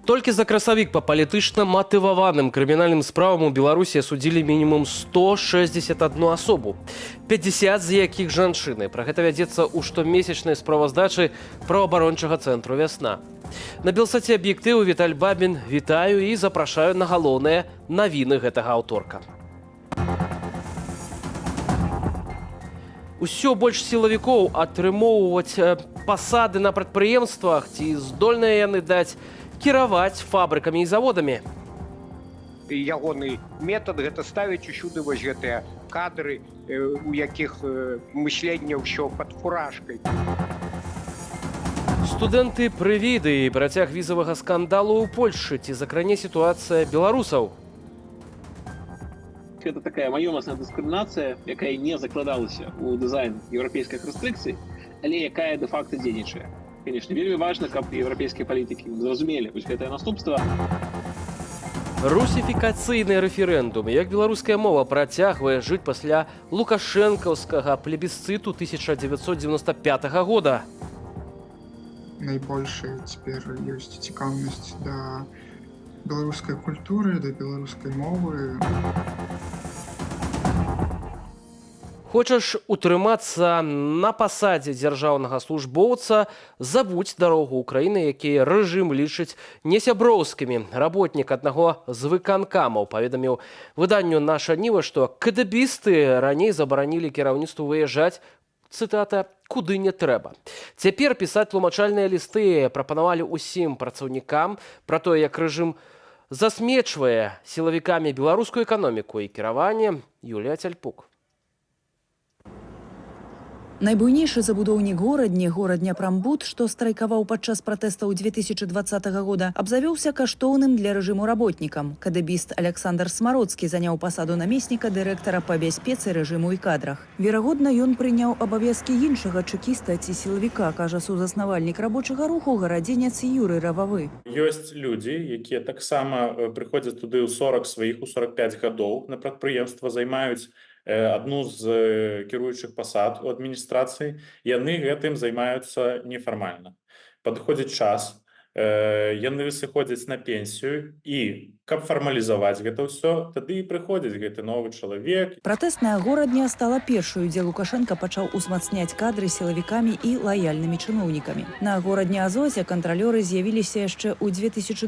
Толькі за красавік па палітычна матываваным крымінальным справам у Беларусі асудзілі мінімум 161 асобу, 50 з якіх жанчыны. Пра гэта вядзецца ў штомесячнай справаздачы праваабарончага цэнтру «Вясна». На Белсаце «Аб'ектыву» Віталь Бабін, вітаю і запрашаю на галоўныя навіны гэтага аўторка. Усё больш сілавікоў атрымоўваць пасады на прадпрыемствах, ці здольныя яны даць кіраваць фабрыкамі і заводамі. Ягоны метад — гэта ставіць усюды вось гэтыя кадры, у якіх мышленне ўсё пад фуражкай. Студэнты прывіды і працяг візавага скандалу ў Польшчы, ці закране сітуацыя беларусаў. Гэта такая маёмасная дыскрымінацыя, якая не закладалася ў дызайн еўрапейскіх рэстрыкцый, але якая дэ-факта дзейнічае. Конечно, вельмі важна, каб еўрапейскія палітыкі зразумелі вось гэтае наступства. Русіфікацыйны рэферэндум. Як беларуская мова працягвае жыць пасля лукашэнкаўскага плебісцыту 1995 года. Найбольшая цяпер ёсць цікаўнасць да беларускай культуры, да беларускай мовы. Хочаш утрымацца на пасадзе дзяржаўнага службоўца, забудзь дарогу ў краіны, якія рэжым лічыць несяброўскімі. Работнік аднаго з выканкамаў паведаміў выданню «Наша Ніва», што кадэбісты раней забаранілі кіраўніцтву выязджаць, цытата, куды не трэба. Цяпер пісаць тлумачальныя лісты прапанавалі ўсім працаўнікам. Пра тое, як рэжым засмечвае сілавікамі беларускую эканоміку і кіраванне, Юлія Цяльпук. Найбуйнейшы забудоўнік Горадні, Горадня Прамбуд, што страйкаваў падчас пратэстаў 2020 года, абзавёўся каштоўным для рэжыму работнікам. Кадэбіст Аляксандр Смароцкі заняў пасаду намесніка дырэктара па бяспецы, рэжыму і кадрах. Верагодна, ён прыняў абавязкі іншага чэкіста ці сілавіка, кажа сузаснавальнік рабочага руху гарадзенец Юры Рававы. Ёсць людзі, якія таксама прыходзяць туды ў 40 сваіх, у 45 гадоў на прадпрыемства, займаюць адну з кіруючых пасад у адміністрацыі. Яны гэтым займаюцца нефармальна. Падыходзіць час, яны сыходзяць на пенсію, і каб фармалізаваць гэта ўсё, тады і прыходзіць гэты новы чалавек. Пратэсная Горадня стала першаю, дзе Лукашэнка пачаў узмацняць кадры сілавікамі і лаяльнымі чыноўнікамі. На Горадня Азоце кантралёры з'явіліся яшчэ ў 2020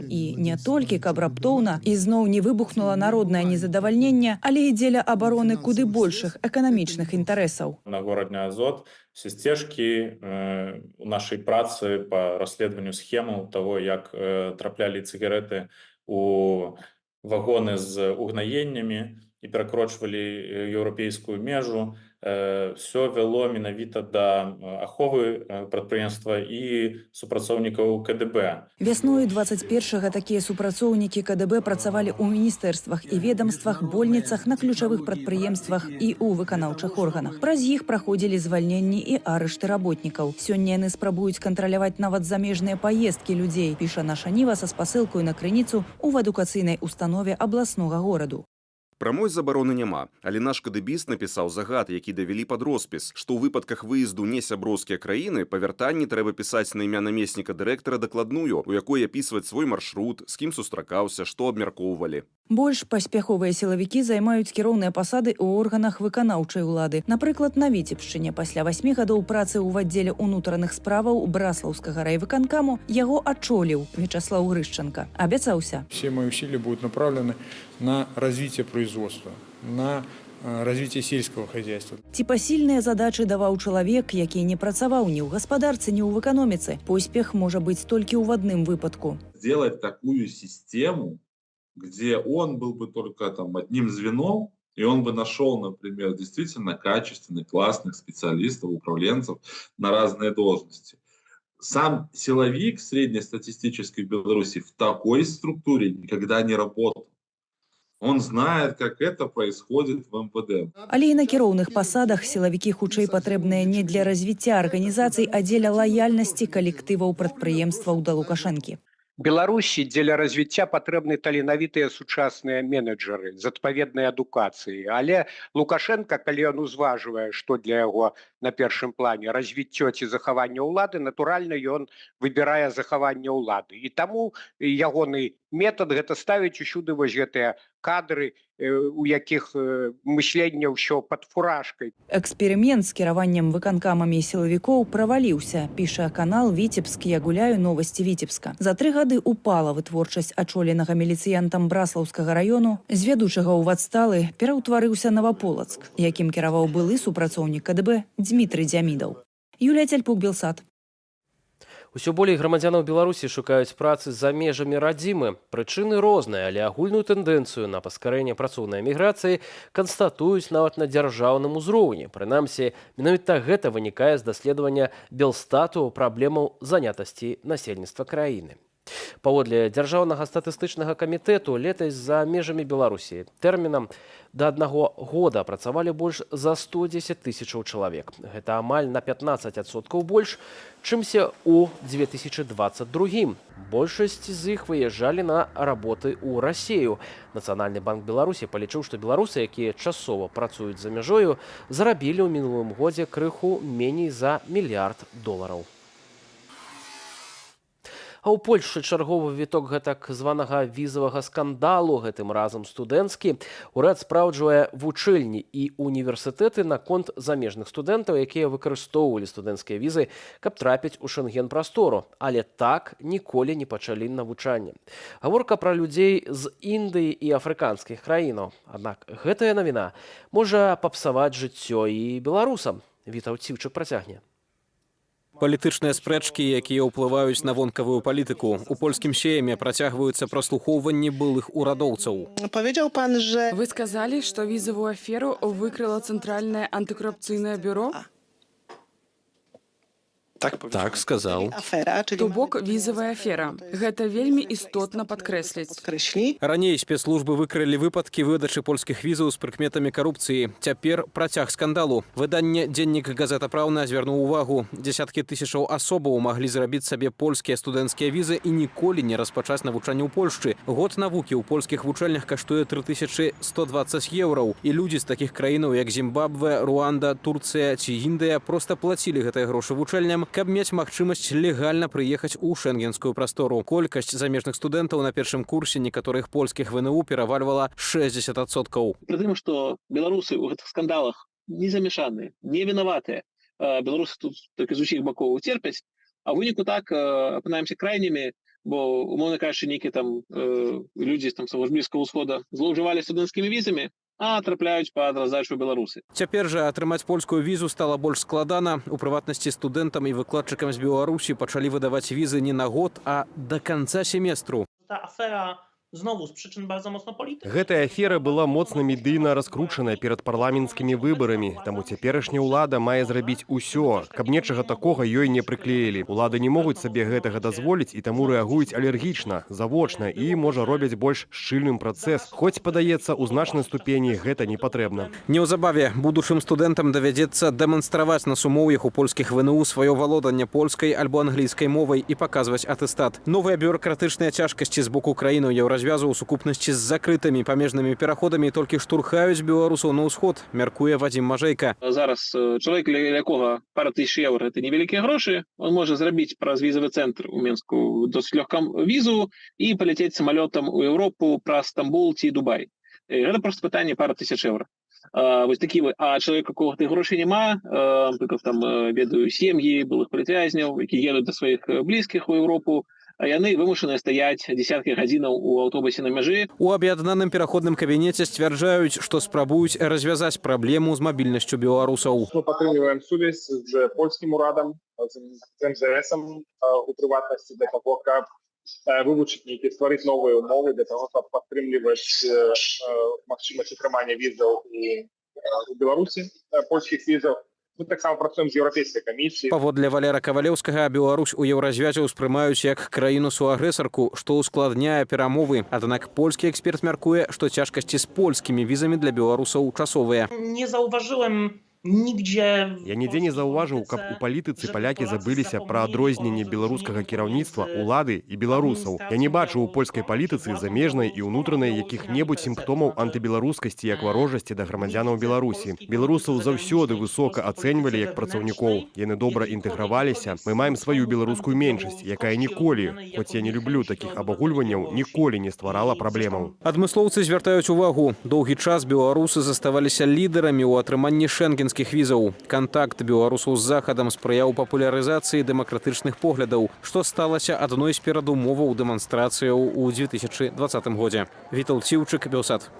і не толькі каб раптоўна ізноў не выбухнула народнае незадавальненне, але і дзеля абароны куды большых эканамічных інтарэсаў. На Горадня Азот все сцежкі у нашай працы по расследаванню схемаў того, як траплялі цыгареты у вагоны з угнаеннямі і перакрочвалі еўрапейскую межу, все вяло менавіта да аховы прадпрыемства і супрацоўнікаў КДБ. Вясною 21 такія супрацоўнікі КДБ працавалі ў міністэрствах і ведамствах, больніцах, на ключавых прадпрыемствах і ў выканаўчых органах. Праз іх праходзілі звальненні і арышты работнікаў. Сёння яны спрабуюць кантраляваць нават замежныя паездкі людзей, піша «Наша Ніва» са спасылкаю на крыніцу ў адукацыйнай установе абласнога гораду. Прамой забароны няма, але наш кадэбіст напісаў загад, які давялі пад роспіс, што ў выпадках выезду ў несяброўскія краіны па вяртанні трэба пісаць на імя намесніка дырэктара дакладную, у якой апісваць свой маршрут, з кім сустракаўся, што абмяркоўвалі. Больш паспяховыя сілавікі займаюць кіроўныя пасады ў органах выканаўчай улады. Напрыклад, на Віцебшчыне пасля 8 гадоў працы ў аддзеле ўнутраных справаў Браслаўскага райвыканкаму яго ачоліў Вячаслаў Грышчанка. Абяцаўся. Все мои усилия будут направлены на развитие производства, на развитие сельского хозяйства. Ці пасільныя задачы даваў чалавек, які не працаваў ні ў гаспадарцы, ні ў эканоміцы? Поспех можа быць толькі ў адным выпадку. Сделать такую систему, где он был бы только там одним звеном, и он бы нашел, например, действительно качественных, классных специалистов, управленцев на разные должности. Сам силовик среднестатистический в Беларуси в такой структуре никогда не работал. Он знает, как это происходит в МВД. Але і на кіроўных пасадах сілавікі хутчэй патрэбныя не для развіцця арганізацый, а дзеля лаяльнасці калектываў прадпрыемстваў да Лукашэнкі. Беларусі дзеля развіцця патрэбны таленавітыя сучасныя менеджеры з адпаведнай адукацыяй. Але Лукашенко, калі ён узважвае, што для яго на першым плане, развіццё ці захаванне ўлады, натуральна, ён выбірае захаванне ўлады. І таму ягоны метад — гэта ставіць усюды вось гэтыя кадры, у якіх мышленне ўсё пад фуражкай. Эксперымент з кіраваннем выканкамамі сілавікоў праваліўся, піша канал «Віцебск, я гуляю. Новости Витебска». За 3 гады упала вытворчасць ачоленага міліцыянтам Браслаўскага раёну. З вядучага ў адсталы пераўтварыўся Наваполацк, якім кіраваў былы супрацоўнік КДБ Дзмітрый Дзямідаў. Юлія Цяльпук, Белсат. Усё болей грамадзянаў Беларусі шукаюць працы за межамі радзімы. Прычыны розныя, але агульную тэндэнцыю на паскарэнне працоўнай міграцыі канстатуюць нават на дзяржаўным узроўні. Прынамсі, менавіта гэта вынікае з даследавання Белстату праблемаў занятасці насельніцтва краіны. Паводле Дзяржаўнага статыстычнага камітэту, летась за межамі Беларусі тэрмінам да аднаго года працавалі больш за 110 тысячаў чалавек. Гэта амаль на 15% больш, чымся ў 2022. Большасць з іх выязджалі на работы ў Расею. Нацыянальны банк Беларусі палічыў, што беларусы, якія часова працуюць за мяжою, зарабілі ў мінулым годзе крыху меней за мільярд долараў. А ў Польшчы чарговы віток гэтак званага візавага скандалу, гэтым разам студэнцкі. Урад спраўджвае вучэльні і універсітэты наконт замежных студэнтаў, якія выкарыстоўвалі студэнцкія візы, каб трапіць у шэнген-прастору, але так ніколі не пачалі навучанне. Гаворка пра людзей з Індыі і афрыканскіх краінаў. Аднак гэтая навіна можа папсаваць жыццё і беларусам. Вітаўт Сіўчык працягне. Палітычныя спрэчкі, якія ўплываюць на вонкавую палітыку. У польскім сейме працягваюцца праслухоўванні былых урадоўцаў. Powiedział pan, że Вы сказали, что визовую аферу выкрыло Центральное антикоррупционное бюро? Так, сказаў. Afera, czyli То бок візавая афера. Гэта вельмі істотна падкрэсліць. Podkreśli. Раней спецслужбы выкрылі выпадкі выдачы польскіх візаў з прыкметамі карупцыі. Цяпер працяг скандалу. Выданне «Дзеннік Газета Праўна» звярнуў увагу: дзесяткі тысячаў асобаў маглі зрабіць сабе польскія студэнцкія візы і ніколі не распачаць навучанне ў Польшчы. Год навукі ў польскіх вучэльнях каштуе 3120 еўраў. І людзі з такіх краінаў, як Зімбабве, Руанда, Турцыя ці Індыя, проста плацілі гэтыя грошы вучэльням, каб мець магчымасць легальна прыехаць у шэнгенскую прастору. Колькасць замежных студэнтаў на першым курсе некаторых польскіх ВНУ перавальвала 60%. Пры тым, што беларусы ў гэтых скандалах не замешаныя, не вінаватыя, беларусы тут толькі з усіх бакоў церпяць, а ў выніку так апынаемся крайнімі, бо, умоўна кажучы, нейкія там людзі там з Блізкага ўсхода злоўжывалі студэнцкімі візамі, а трапляюць пад раздачу беларусы. Цяпер жа атрымаць польскую візу стала больш складана. У прыватнасці, студэнтам і выкладчыкам з Беларусі пачалі выдаваць візы не на год, а да канца семестру. Ta afera znowu z przyczyn bardzo mocno politycznych. Гэтая афера была моцна медыйна раскручаная перад парламенцкімі выбарамі, таму цяперашняя ўлада мае зрабіць усё, каб нечага такога ёй не прыклеілі. Улады не могуць сабе гэтага дазволіць і таму рэагуюць алергічна, завочна і, можа, робяць больш шчыльным працэс. Хоць, падаецца, у значнай ступені гэта не патрэбна. Неўзабаве будучым студэнтам давядзецца дэманстраваць на сумоўях у польскіх ВНУ сваё валоданне польскай альбо англійскай мовай і паказваць атэстат. Новыя бюракратычныя цяжкасці з боку краінаў Еўразвязу ў сукупнасці з закрытымі памежнымі пераходамі толькі штурхаюць беларусаў на ўсход, мяркуе Вадзім Мажэйка. Зараз чалавек, для якога пара тысяч еўра — это невялікія грошы, он можа зрабіць праз візавы цэнтр у Менску досыць лёгка візу і паляцець самалётам у Еўропу праз Стамбул ці Дубай. Гэта просто пытанне пара тысяч еўра. Вось такі, а чалавек, якога тых грошай няма, напрыклад, там ведаю сем'і былых палітвязняў, які едуць да сваіх блізкіх у Еўропу, а яны вымушаныя стаяць десяткі гадзінаў у аўтобусе на мяжы. У аб'яднаным пераходным кабінеце сцвярджаюць, што спрабуюць развязаць праблему з мабільнасцю беларусаў. Мы падтрымліваем сувязь з польскім урадам, з МЗСам у прыватнасці, для того, каб вывучыць нейкія, стварыць новыя умовы для того, каб падтрымліваць магчымасць атрымання візаў у Беларусі, польскіх візаў. Мы таксама працуем з Еўрапейскай камісіяй. Паводле Валера Кавалеўскага, Беларусь у Еўразвязе ўспрымаюць як краіну-суагрэсарку, што ўскладняе перамовы. Аднак польскі эксперт мяркуе, што цяжкасці з польскімі візамі для беларусаў часовыя. Nie zauważyłem Nigdzie Я нідзе не заўважыў, каб у палітыцы палякі забыліся пра адрозненне беларускага кіраўніцтва, улады і беларусаў. Я не бачу ў польскай палітыцы, замежнай і ўнутранай, якіх-небудзь сімптомаў антыбеларускасці як варожасці да грамадзянаў Беларусі. Беларусаў заўсёды высока ацэньвалі як працаўнікоў. Яны добра інтэграваліся. Мы маем сваю беларускую меншасць, якая ніколі, хоць я не люблю такіх абагульванняў, ніколі не стварала праблемаў. Адмыслоўцы звяртаюць увагу: доўгі час беларусы заставаліся лідарамі ў атрыманні шэнгенскіх візаў. Кантакт беларусаў з Захадам спрыяў папулярызацыі дэмакратычных поглядаў, што сталася адной з перадумоваў дэманстрацыяў у 2020 годзе. Вітал Ціўчык, Белсат.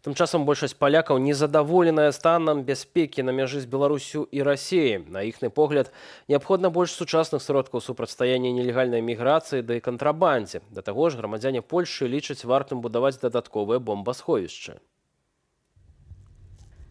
Тым часам большасць палякаў незадаволеная станам бяспекі на мяжы з Беларуссю і Расіяй. На іхны погляд, неабходна больш сучасных сродкаў супрацьстаяння нелегальнай міграцыі ды кантрабандзе. Да таго ж, грамадзяне Польшчы лічаць вартым будаваць дадатковыя бомбасховішчы.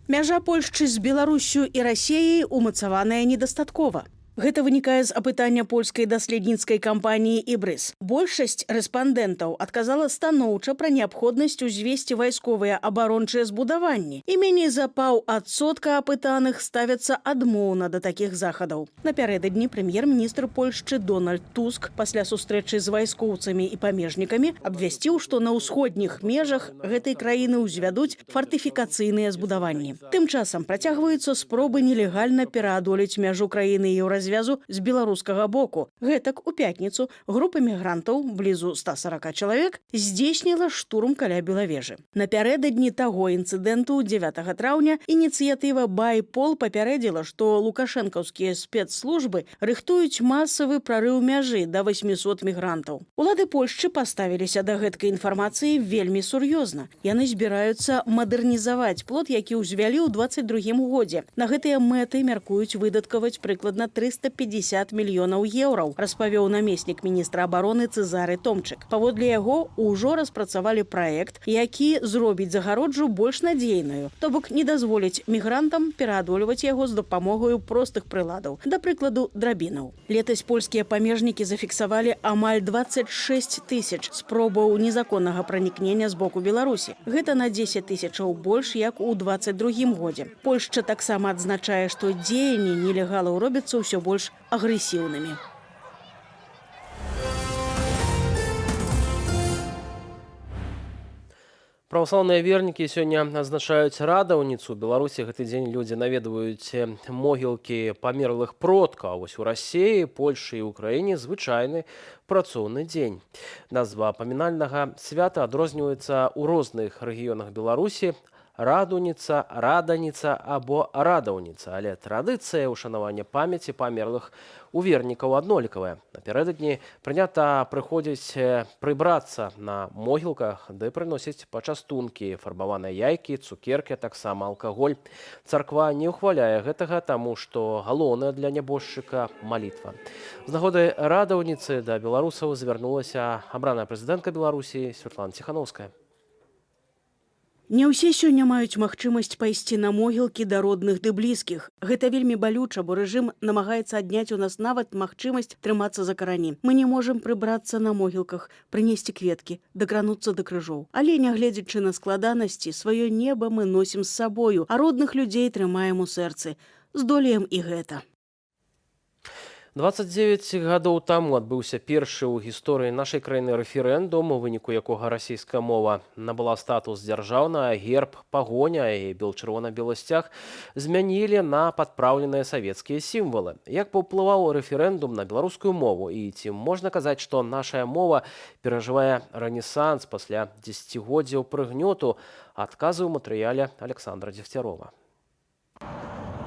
Мяжа Польшчы з Беларуссю і Расеяй умацаваная недастаткова. Гэта вынікае з апытання польскай даследніцкай кампаніі «Ібрыс». Большасць рэспандэнтаў адказала станоўча пра неабходнасць узвесці вайсковыя абарончыя збудаванні. І меней за паўадсотка апытаных ставяцца адмоўна да такіх захадаў. Напярэдадні прэм'ер-міністр Польшчы Дональд Туск пасля сустрэчы з вайскоўцамі і памежнікамі абвясціў, што на ўсходніх межах гэтай краіны ўзвядуць фартыфікацыйныя збудаванні. Тым часам працягваюцца спробы нелегальна пераадолець мяжу краіны Еўразвязу з беларускага боку. Гэтак, у пятніцу група мігрантаў, блізу 140 чалавек, здзейсніла штурм каля Белавежы. Напярэдадні таго інцыдэнту, 9 траўня, ініцыятыва «Байпол» папярэдзіла, што лукашэнкаўскія спецслужбы рыхтуюць масавы прарыў мяжы да 800 мігрантаў. Улады Польшчы паставіліся да гэткай інфармацыі вельмі сур'ёзна. Яны збіраюцца мадэрнізаваць плот, які ўзвялі ў 22 годзе. На гэтыя мэты мяркуюць выдаткаваць прыкладна 350 мільёнаў еўраў, распавёў намеснік міністра абароны Цэзары Томчык. Паводле яго, ўжо распрацавалі праект, які зробіць загароджу больш надзейную, то бок не дазволіць мігрантам пераадольваць яго з дапамогаю простых прыладаў, да прыкладу, драбінаў. Летась польскія памежнікі зафіксавалі амаль 26 тысяч спробаў незаконнага пранікнення з боку Беларусі. Гэта на 10 тысячаў больш, як у 22 годзе. Польшча таксама адзначае, што дзеянні нелегалаў робяцца ўсё больш агрэсіўнымі. Праваслаўныя вернікі сёння адзначаюць Радаўніцу. У Беларусі гэты дзень людзі наведваюць могілкі памерлых продкаў. А вось у Расеі, Польшы і Украіне звычайны працоўны дзень. Назва памінальнага свята адрозніваецца ў розных рэгіёнах Беларусі: Радуніца, Раданіца або Радаўніца, але традыцыя ўшанавання памяці памерлых у вернікаў аднолькавая. Напярэдадні прынята прыходзіць прыбрацца на могілках ды прыносіць пачастункі, фарбаваныя яйкі, цукеркі, а таксама алкаголь. Царква не ўхваляе гэтага, таму што галоўнае для нябожчыка — малітва. З нагоды Радаўніцы да беларусаў звярнулася абраная прэзідэнтка Беларусі Святлана Ціханоўская. Не ўсе сёння маюць магчымасць пайсці на могілкі да родных ды блізкіх. Гэта вельмі балюча, бо рэжым намагаецца адняць у нас нават магчымасць трымацца за карані. Мы не можам прыбрацца на могілках, прынесці кветкі, дакрануцца да крыжоў. Але, нягледзячы на складанасці, сваё неба мы носім з сабою, а родных людзей трымаем у сэрцы. Здолеем і гэта. 29 гадоў таму адбыўся першы ў гісторыі нашай краіны рэферэндум, у выніку якога расійская мова набыла статус дзяржаўнай, герб, пагоня і бел-чырвона-белы сцяг змянілі на падпраўленыя савецкія сімвалы. Як паўплываў рэферэндум на беларускую мову і ці можна казаць, што нашая мова перажывае рэнесанс пасля дзесяцігоддзяў прыгнёту, адказы ў матэрыяле Аляксандра Дзегцярова.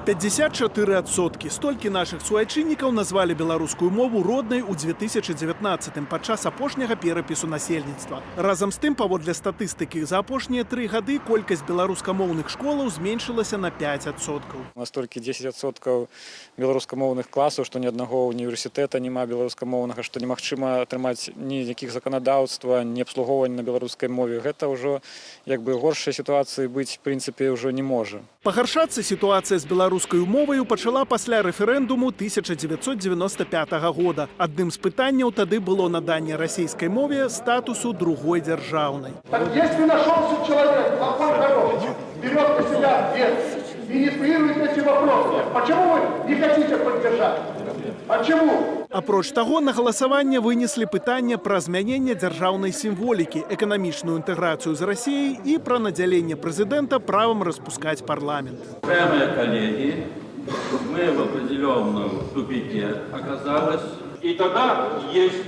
54%. Столькі нашых суайчыннікаў назвалі беларускую мову роднай у 2019 падчас апошняга перапісу насельніцтва. Разам з тым, паводле статыстыкі, за апошнія 3 гады колькасць беларускамоўных школаў зменшылася на 5%. У нас толькі 10% беларускамоўных класаў, што ні аднаго універсітэта няма беларускамоўнага, што немагчыма атрымаць ніякіх заканадаўства, ні абслугоўвання на беларускай мове. Гэта ўжо як бы горшай сітуацыі быць в прынцыпе ўжо не можа. Пагаршацца сітуацыя з беларускай моваю пачала пасля рэферэндуму 1995 года. Адным з пытанняў тады было наданне расійскай мове статусу другой дзяржаўнай. Так если нашелся человек, плохой, хороший, берет на себя ответственность. Инициирует эти вопросы. Почему вы не хотите поддержать? Почему? Апроч таго, на галасаванне вынеслі пытанне пра змяненне дзяржаўнай сімволікі, эканамічную інтэграцыю з Расіяй і пра надзяленне прэзідэнта правам распускаць парламент. Уважаемые коллеги, мы в определенном тупике оказалось. И тогда есть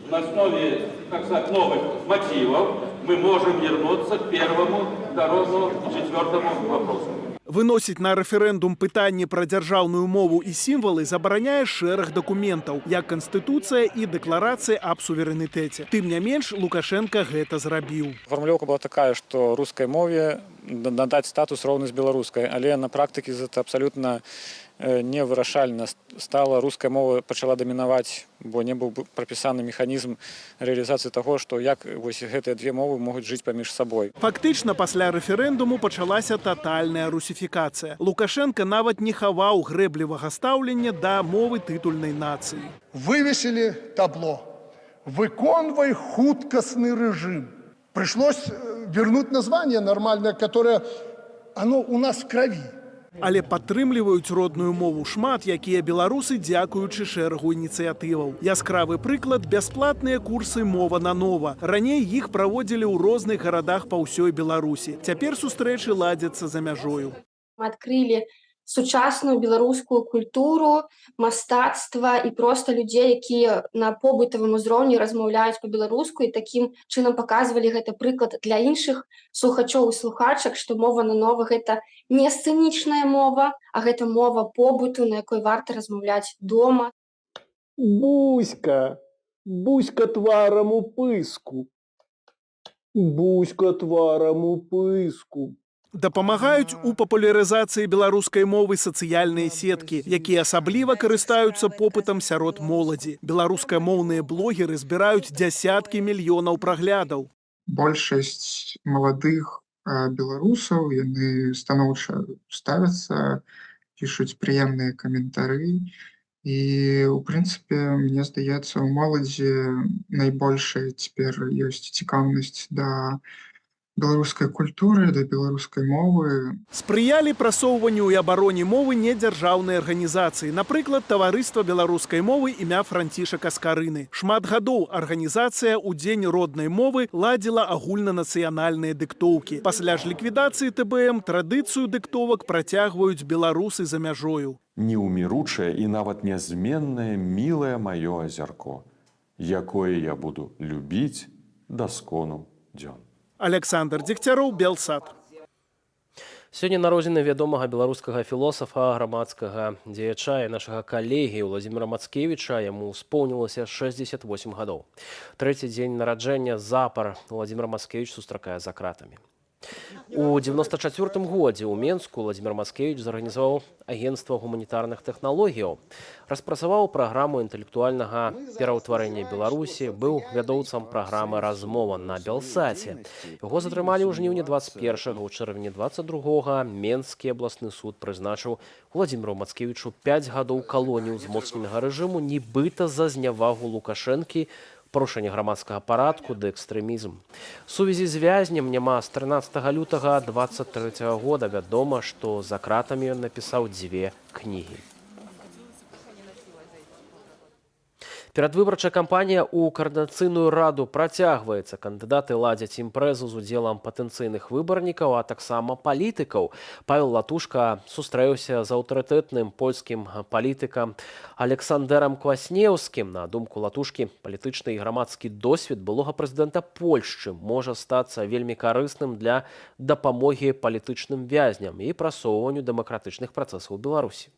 на основе, так сказать, новых мотивов мы можем вернуться к первому, второму и четвертому вопросу. Выносіць на рэферэндум пытанні пра дзяржаўную мову і сімвалы забараняе шэраг дакументаў, як Канстытуцыя і Дэкларацыя аб суверэнітэце. Тым не менш, Лукашэнка гэта зрабіў. Фармулёўка была такая, што рускай мове надаць статус роўны з беларускай, але на практыцы гэта абсалютна невырашальна стала. Руская мова пачала дамінаваць, бо не быў прапісаны механізм рэалізацыі таго, што як вось гэтыя две мовы могуць жыць паміж сабой. Фактычна пасля рэферэндуму пачалася татальная русіфікацыя. Лукашэнка нават не хаваў грэблівага стаўлення да мовы тытульнай нацыі. Вывесили табло. «Выконвай хуткасны рэжым». Пришлось вернуть название нормальное, которое оно у нас в крови. Але падтрымліваюць родную мову шмат якія беларусы дзякуючы шэрагу ініцыятываў. Яскравы прыклад — бясплатныя курсы «Мова нанова». Раней іх праводзілі ў розных гарадах па ўсёй Беларусі. Цяпер сустрэчы ладзяцца за мяжою. Мы адкрылі сучасную беларускую культуру, мастацтва і проста людзей, якія на побытавым узроўні размаўляюць па-беларуску, і такім чынам паказвалі гэты прыклад для іншых слухачоў і слухачак, што «Мова нанова» — гэта не сцэнічная мова, а гэта мова побыту, на якой варта размаўляць дома. Буська, Буська тварам у пыску. Буська тварам у пыску. Дапамагаюць у папулярызацыі беларускай мовы сацыяльныя сеткі, якія асабліва карыстаюцца попытам сярод моладзі. Беларускамоўныя блогеры збіраюць дзясяткі мільёнаў праглядаў. Большасць маладых беларусаў, яны станоўча ставяцца, пішуць прыемныя каментары. І у прынцыпе, мне здаецца, у моладзі найбольшая цяпер ёсць цікаўнасць да беларускай культуры, да беларускай мовы. Спрыялі прасоўванню і абароне мовы недзяржаўныя арганізацыі, напрыклад, Таварыства беларускай мовы імя Францішака Скарыны. Шмат гадоў арганізацыя ў дзень роднай мовы ладзіла агульнанацыянальныя дыктоўкі. Пасля ж ліквідацыі ТБМ традыцыю дыктовак працягваюць беларусы за мяжою. Неўміручае і нават нязменнае мілае маё азярко, якое я буду любіць да скону дзён. Аляксандр Дзегцяроў, Белсат. Сёння народзіны вядомага беларускага філосафа, грамадскага дзеяча і нашага калегі Уладзіміра Мацкевіча, яму успомнілася 68 гадоў. Трэці дзень нараджэння запар Уладзімір Мацкевіч сустракае за кратамі. У 94 годзе ў Менску Уладзімір Мацкевіч зарганізаваў агенцтва гуманітарных тэхналогіяў, распрацаваў праграму інтэлектуальнага пераўтварэння Беларусі, быў вядоўцам праграмы «Размова» на Белсаце. Яго затрымалі ў жніўні 21, у чэрвені 22 Менскі абласны суд прызначыў Уладзіміру Мацкевічу 5 гадоў калоніі ўзмоцненага рэжыму нібыта за знявагу Лукашэнкі, парушэнне грамадскага парадку ды экстрэмізм. Сувязі з вязнем няма з 13 лютага 23 года. Вядома, што за кратамі ён напісаў дзве кнігі. Перадвыбарчая кампанія ў Каардынацыйную раду працягваецца. Кандыдаты ладзяць імпрэзу з удзелам патэнцыйных выбарнікаў, а таксама палітыкаў. Павел Латушка сустрэўся з аўтарытэтным польскім палітыкам Александэрам Кваснеўскім. На думку Латушкі, палітычны і грамадскі досвед былога прэзідэнта Польшчы можа стацца вельмі карысным для дапамогі палітычным вязням і прасоўванню дэмакратычных працэсаў у Беларусі.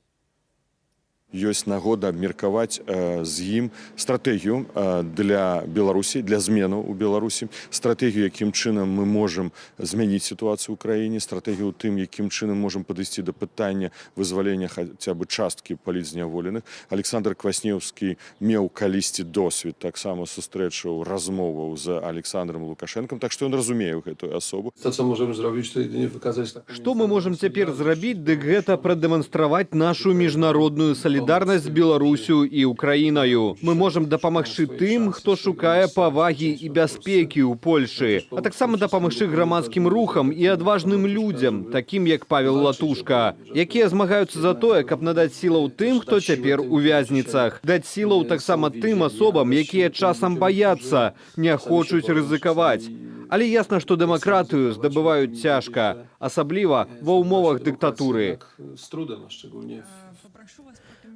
Ёсць нагода абмеркаваць з ім стратэгію для Беларусі, для зменаў у Беларусі, стратэгію, якім чынам мы можам змяніць сітуацыю ў краіне, стратэгію ў тым, якім чынам можам падысці да пытання вызвалення хаця бы часткі палітзняволеных. Александр Кваснеўскі меў калісьці досвед таксама сустрэчаў, размоваў з Александром Лукашэнкам, так што ён разумее гэтую асобу. To, co możemy zrobić, to jedynie wykazać taką Што мы можам цяпер зрабіць, дык гэта прадэманстраваць нашу міжнародную салідарнасць. салідарнасць з Беларуссю і Украінаю. Мы можам дапамагчы тым, хто шукае павагі і бяспекі ў Польшы, а таксама дапамагчы грамадскім рухам і адважным людзям, такім як Павел Латушка, якія змагаюцца за тое, каб надаць сілаў тым, хто цяпер у вязніцах, даць сілаў таксама тым асобам, якія часам баяцца, не хочуць рызыкаваць. Але ясна, што дэмакратыю здабываюць цяжка, асабліва ва ўмовах дыктатуры.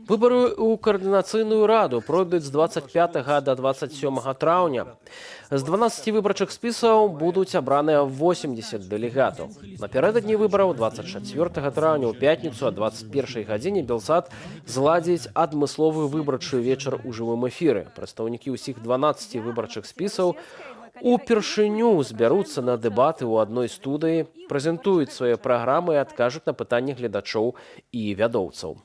Выбары ў каардынацыйную раду пройдуць з 25 до 27 траўня. З 12 выбарчых спісаў будуць абраныя 80 дэлегатаў. Напярэдадні выбараў 24 траўня ў пятніцу а 21 гадзіне Белсат зладзіць адмысловы выбарчы вечар у жывым эфіры. Прадстаўнікі ўсіх 12 выбарчых спісаў упершыню збяруцца на дэбаты ў адной студыі, прэзентуюць свае праграмы і адкажуць на пытанні гледачоў і вядоўцаў.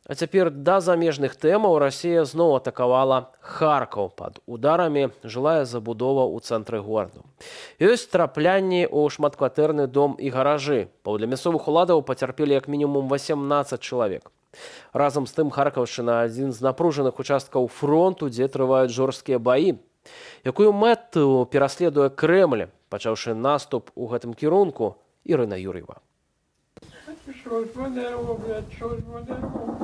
А цяпер да замежных тэмаў. Расія зноў атакавала Харкаў. Пад ударамі жылая забудова ў цэнтры гораду. Ёсць траплянні ў шматкватэрны дом і гаражы. Паводле мясцовых уладаў, пацярпелі як мінімум 18 чалавек. Разам з тым Харкаўшчына адзін з напружаных участкаў фронту, дзе трываюць жорсткія баі. Якую мэту пераследуе Крэмль, пачаўшы наступ у гэтым кірунку? Ірына Юр'ева. Що ж вони роблять, що ж вони роблять?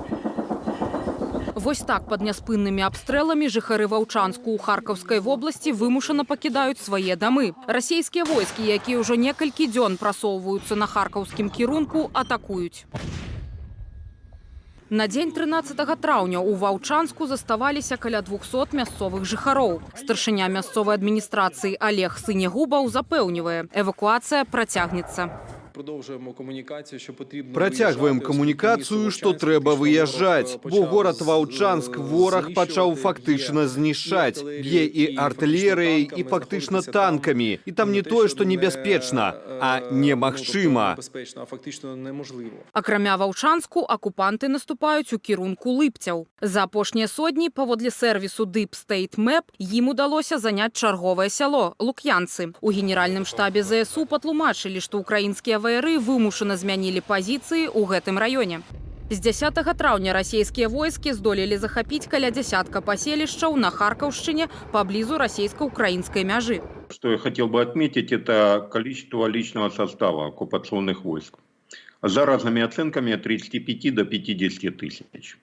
Вось так пад няспыннымі абстрэламі жыхары Ваўчанску ў Харкаўскай вобласці вымушана пакідаюць свае дамы. Расійскія войскі, якія ўжо некалькі дзён прасоўваюцца на харкаўскім кірунку, атакуюць. На дзень 13 траўня ў Ваўчанску заставаліся каля 200 мясцовых жыхароў. Старшыня мясцовай адміністрацыі Алег Сынегубаў запэўнівае, эвакуацыя працягнецца. Продовжуємо комунікацію, що потрібно Працягваем камунікацыю, што трэба выязджаць, бо горад Ваўчанск вораг пачаў фактычна знішчаць. Б'е і артылерыяй, і фактычна танкамі. І там не тое, што небяспечна, а немагчыма. Небезпечно, а фактично неможливо. Акрамя Ваўчанску, акупанты наступаюць у кірунку Лыпцяў. За апошнія сотні, паводле сервісу Deep State Map, ім удалося заняць чарговае сяло Лук'янцы. У генеральным штабе ЗСУ патлумачылі, што украінскія ваяры вымушана змянілі пазіцыі ў гэтым раёне. З 10 траўня расійскія войскі здолелі захапіць каля дзясятка паселішчаў на Харкаўшчыне паблізу расійска-украінскай мяжы. Что я хотел бы отметить, это количество личного состава оккупационных войск. За разными оценками от 35 до 50 тысяч.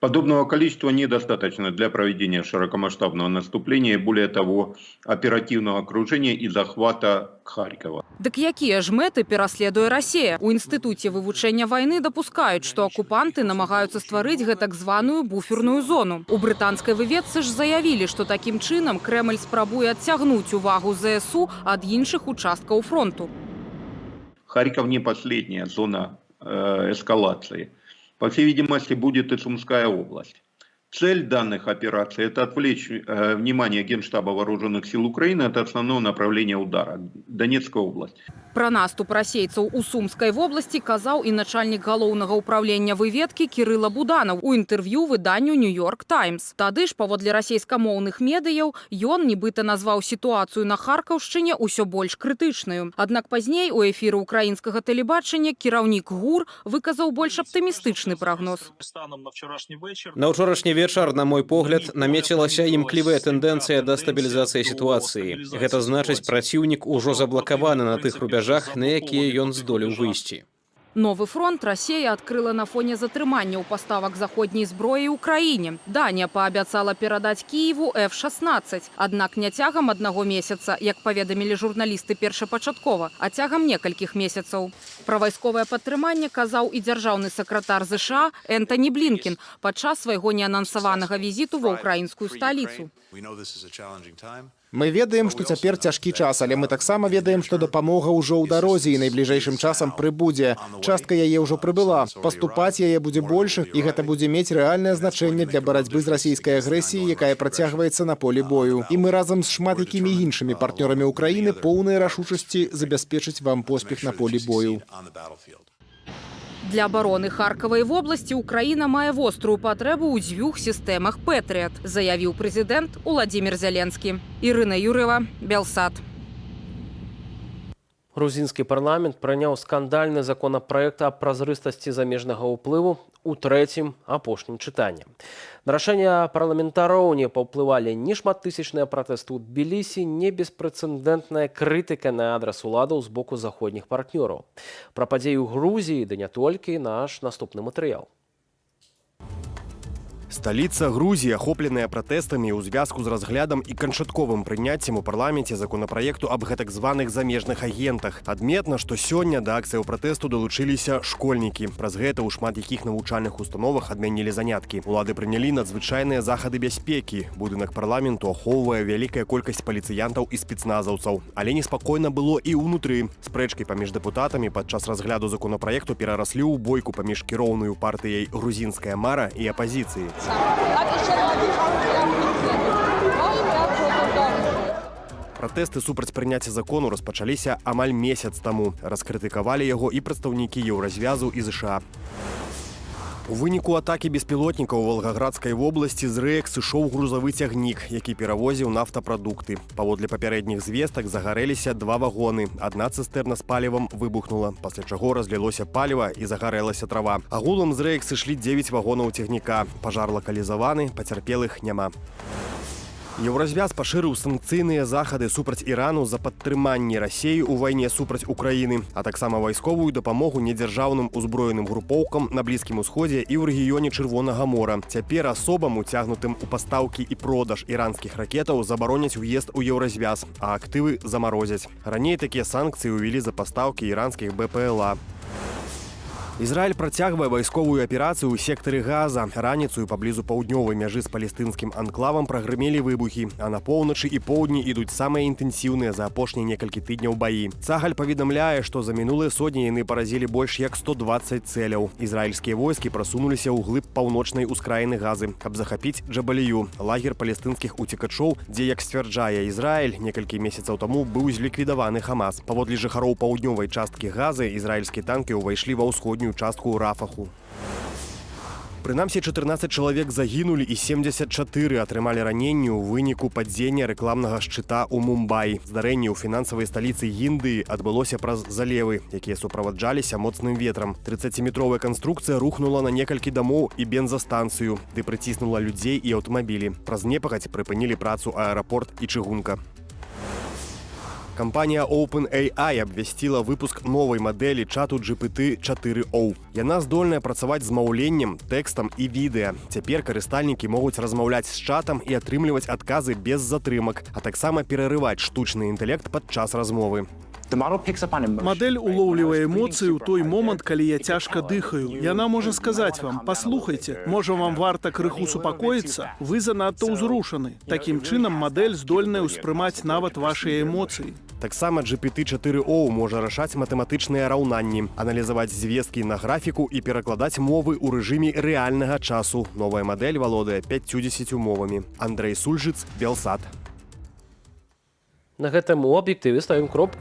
Подобного количества недостаточно для проведения широкомасштабного наступления и, более того, оперативного окружения и захвата Харькова. Дык якія ж мэты пераследуе Расія? У інстытуце вывучэння вайны дапускаюць, што акупанты намагаюцца стварыць гэтак званую буферную зону. У брытанскай выведцы ж заявілі, што такім чынам Крэмль спрабуе адцягнуць увагу ЗСУ ад іншых участкаў фронту. Харьков не последняя зона эскалации. По всей видимости, будет и Сумская область. Цель данных операций – это отвлечь внимание Генштаба Вооруженных сил Украины от основного направления удара – Донецкая область. Пра наступ расейцаў у Сумскай вобласці казаў і начальнік галоўнага ўпраўлення выведкі Кірыла Буданаў у інтэрв'ю выданню «Нью-Йорк Таймс». Тады ж, паводле расейскамоўных медыяў, ён нібыта назваў сітуацыю на Харкаўшчыне ўсё больш крытычнаю. Аднак пазней у эфіры украінскага тэлебачання кіраўнік ГУР выказаў больш аптымістычны прагноз. Станом на вчорашний вечір На ўчорашні вечар, на мой погляд, намецілася імклівая тэндэнцыя да стабілізацыі сітуацыі. Гэта значыць, праціўнік ужо заблакаваны на тых рубяжах, на якія ён здолеў выйсці. Новы фронт Расія адкрыла на фоне затрыманняў паставак заходняй зброі ўкраіне. Данія паабяцала перадаць Кіеву F-16. Аднак не цягам аднаго месяца, як паведамілі журналісты першапачаткова, а цягам некалькіх месяцаў. Пра вайсковае падтрыманне казаў і дзяржаўны сакратар ЗША Энтані Блінкін падчас свайго неанансаванага візіту ва ўкраінскую сталіцу. Мы ведаем, што цяпер цяжкі час, але мы таксама ведаем, што дапамога ўжо ў дарозе і найбліжэйшым часам прыбудзе. Частка яе ўжо прыбыла. Паступаць яе будзе больш, і гэта будзе мець рэальнае значэнне для барацьбы з расійскай агрэсіяй, якая працягваецца на полі бою. І мы разам з шмат якімі іншымі партнёрамі Украіны поўныя рашучасці забяспечыць вам поспех на полі бою. Для абароны Харкавай вобласці Украіна мае вострую патрэбу ў дзвюх сістэмах «Пэтрыят», заявіў прэзідэнт Уладзімир Зяленскі. Ірына Юр'ева, Белсат. Грузінскі парламент прыняў скандальны законапраект аб празрыстасці замежнага ўплыву ў трэцім, апошнім чытанні. На рашэнне парламентароў не паўплывалі ні шматтысячныя пратэсты ў Тбілісі, ні беспрэцэдэнтная крытыка на адрас уладаў з боку заходніх партнёраў. Пра падзеі ў Грузіі ды не толькі наш наступны матэрыял. Сталіца Грузіі ахопленая пратэстамі ў звязку з разглядам і канчатковым прыняццем у парламенце законапраекту аб гэтак званых замежных агентах. Адметна, што сёння да акцыяў пратэсту далучыліся школьнікі. Праз гэта ў шмат якіх навучальных установах адмянілі заняткі. Улады прынялі надзвычайныя захады бяспекі. Будынак парламенту ахоўвае вялікая колькасць паліцыянтаў і спецназаўцаў. Але неспакойна было і ўнутры. Спрэчкі паміж дэпутатамі падчас разгляду законапраекту перараслі ў бойку паміж кіроўнаю партыяй «Грузінская мара» і апазіцыяй. Пратэсты супраць прыняцця закону распачаліся амаль месяц таму. Раскрытыкавалі яго і прадстаўнікі Еўразвязу і ЗША. У выніку атакі беспілотніка ў Валгаградскай вобласці з рэек сышоў грузавы цягнік, які перавозіў нафтапрадукты. Паводле папярэдніх звестак, загарэліся два вагоны. Адна цыстэрна з палівам выбухнула, пасля чаго разлілося паліва і загарэлася трава. Агулам з рэек сышлі 9 вагонаў цягніка. Пажар лакалізаваны, пацярпелых няма. Еўразвяз пашырыў санкцыйныя захады супраць Ірану за падтрыманне Расеі ў вайне супраць Украіны, а таксама вайсковую дапамогу недзяржаўным узброеным групоўкам на Блізкім Усходзе і ў рэгіёне Чырвонага мора. Цяпер асобам, уцягнутым у пастаўкі і продаж іранскіх ракетаў, забароняць уезд у Еўразвяз, а актывы замарозяць. Раней такія санкцыі ўвялі за пастаўкі іранскіх БПЛА. Ізраіль працягвае вайсковую аперацыю ў сектары Газа. Раніцаю паблізу паўднёвай мяжы з палестынскім анклавам прагрымелі выбухі, а на поўначы і поўдні ідуць самыя інтэнсіўныя за апошнія некалькі тыдняў баі. Цагаль паведамляе, што за мінулыя сотні яны паразілі больш як 120 цэляў. Ізраільскія войскі прасунуліся ў глыб паўночнай ускраіны Газы, каб захапіць Джабалію, лагер палестынскіх уцекачоў, дзе, як сцвярджае Ізраіль, некалькі месяцаў таму быў зліквідаваны Хамас. Паводле жыхароў паўднёвай часткі Газы, ізраільскія танкі ўвайшлі ва ўсходнюю частку Рафаху. Прынамсі 14 чалавек загінулі і 74 атрымалі раненні ў выніку падзення рэкламнага шчыта ў Мумбаі. Здарэнне ў фінансавай сталіцы Індыі адбылося праз залевы, якія суправаджаліся моцным ветрам. 30-метровая канструкцыя рухнула на некалькі дамоў і бензастанцыю, ды прыціснула людзей і аўтамабілі. Праз непагадзь прыпынілі працу аэрапорт і чыгунка. Кампанія OpenAI абвясціла выпуск новай мадэлі чату GPT 4o. Яна здольная працаваць з маўленнем, тэкстам і відэа. Цяпер карыстальнікі могуць размаўляць з чатам і атрымліваць адказы без затрымак, а таксама перарываць штучны інтэлект падчас размовы. Мадэль улоўлівае эмоцыі ў той момант, калі я цяжка дыхаю. Яна можа сказаць вам: «Паслухайце, можа, вам варта крыху супакоіцца? Вы занадта ўзрушаны». Такім чынам, мадэль здольная ўспрымаць нават вашыя эмоцыі. Таксама GPT-4o можа рашаць матэматычныя раўнанні, аналізаваць звесткі на графіку і перакладаць мовы ў рэжыме рэальнага часу. Новая мадэль валодае 50 мовамі. Андрэй Сульжыц, Белсат. На гэтым у аб'ектыве ставім кропку.